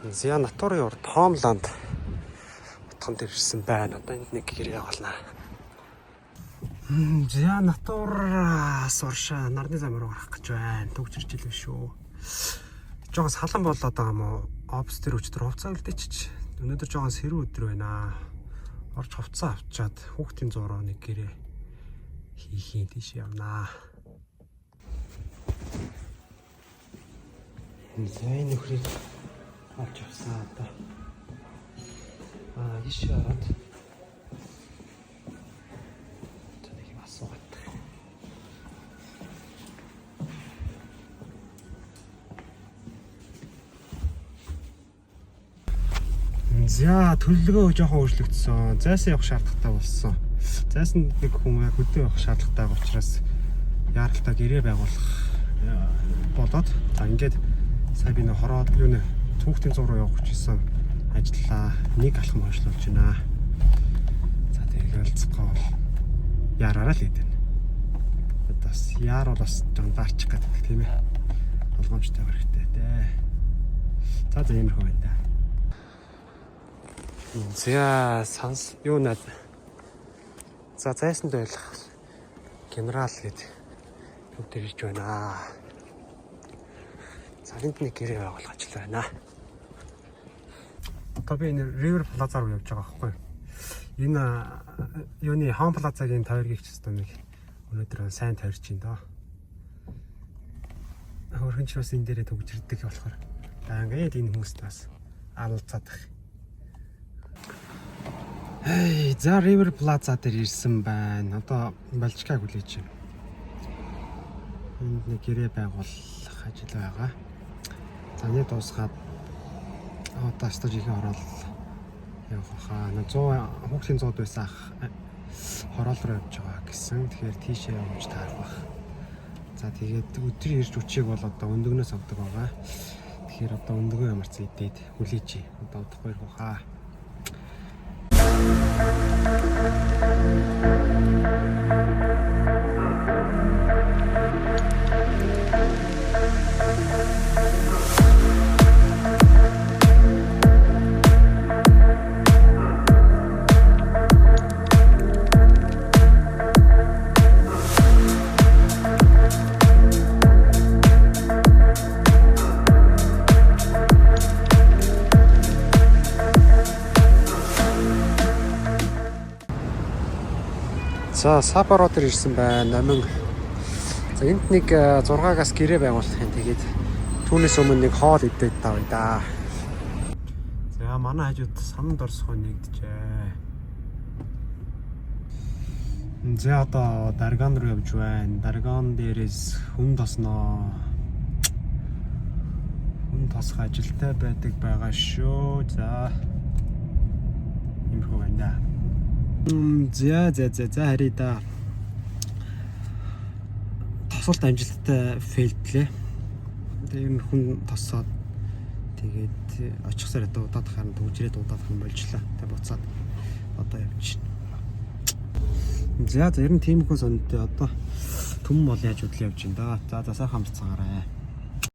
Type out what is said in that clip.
За Натурын урд Homeland утган дээр ирсэн байна. Одоо энд нэг гэрээ явуулнаа. За Натураас уршаа нарны зам руу гарах гэж байна. Төгжирч илээ шүү. Жохон салан болоод байгаа юм уу? Офс дээр өчтөр хувцас үлдээчих. Өнөөдөр жохон сэрүү өдөр байна. Орж хувцас авчаад хүүхдийн зураа нэг гэрээ хийхийн тийш явнаа. За энэ нөхрийг олж авсан одоо. Аа ийшээ ороод за нэг юм асуугаад. За төлөвлөгөө жоохон өөрчлөгдсөн. Зайсан явах шаардлагатай болсон. Зайсан нэг хүн яг хөдөө явах шаардлагатай байгаа учраас яаралтай гэрээ байгуулах болоод за ингээд сая би нэг хороод юу нэ түүхтийн зур руу явах гэж исэн ажиллаа. Нэг алхам хойшлуулж байна. За тэгээд ойлцохгүй бол яараараа л гэдэг. Одоо бас яар бол бас жандаарчих гэдэг тийм ээ. Болгоомжтой байх хэрэгтэй дээ. За за иймэрхүү байна да. За санс юу наа. За зайсанд байлах генерал гээд төв дээр ирж байна. За энд нэг гэрээ байгуулах ажил байна. Одоо би энэ River Plaza руу явж байгаа байхгүй юу? Энэ юуны Home Plaza-гийн тойргийг ч гэсэн нэг өнөөдөр сайн тойрч ин доо. Хөрхөн ч бас энэ дээрээ төгжирдэг болохоор ингээд энэ хүмүүст бас алалцаад байх. Hey, за River Plaza дээр ирсэн байна. Одоо болжикаг хүлээж байна. Энд нэг гэрээ байгуулах ажил байгаа. За нэг дуусгаад одоо өстөж их ороод явах хаа. 100 хүүхдийн 100-д байсан ах хороол руу явж байгаа гэсэн. Тэгэхээр тийшээ явж таарах бах. За тэгээд өдөр ирж үчиг бол одоо өндөгнөөс авдаг байгаа. Тэгэхээр одоо өндөгөө ямар ч идээд хүлээж. Одоо удахгүй ирэх хаа. За Саппоро дээр ирсэн байна. Номин. За энд нэг 6-аас гэрээ байгуулах юм. Тэгээд түүнээс өмнө нэг хоол идээд тавъя да. За манай хажууд сананд орсгоо нэгджээ. За одоо Дарган руу явж байна. Дарган дээрээс хүн тосноо. Хүн тосох ажилтай байдаг байгаа шүү. За. Иймэрхүү байна да. За за за за харъя да. Тосолт амжилттай фейлдлээ. Тэгээ ер нь хүн тосоод тэгээд очих сараа дуудаад харин төгжрээ дуудаад харин болжлаа. Тэгээ буцаад одоо явчихна. За за ер нь тиймэрхүү сонтой одоо түмэн бол яаж үдлээ явж байна да. За за сайхан амтцгаарай.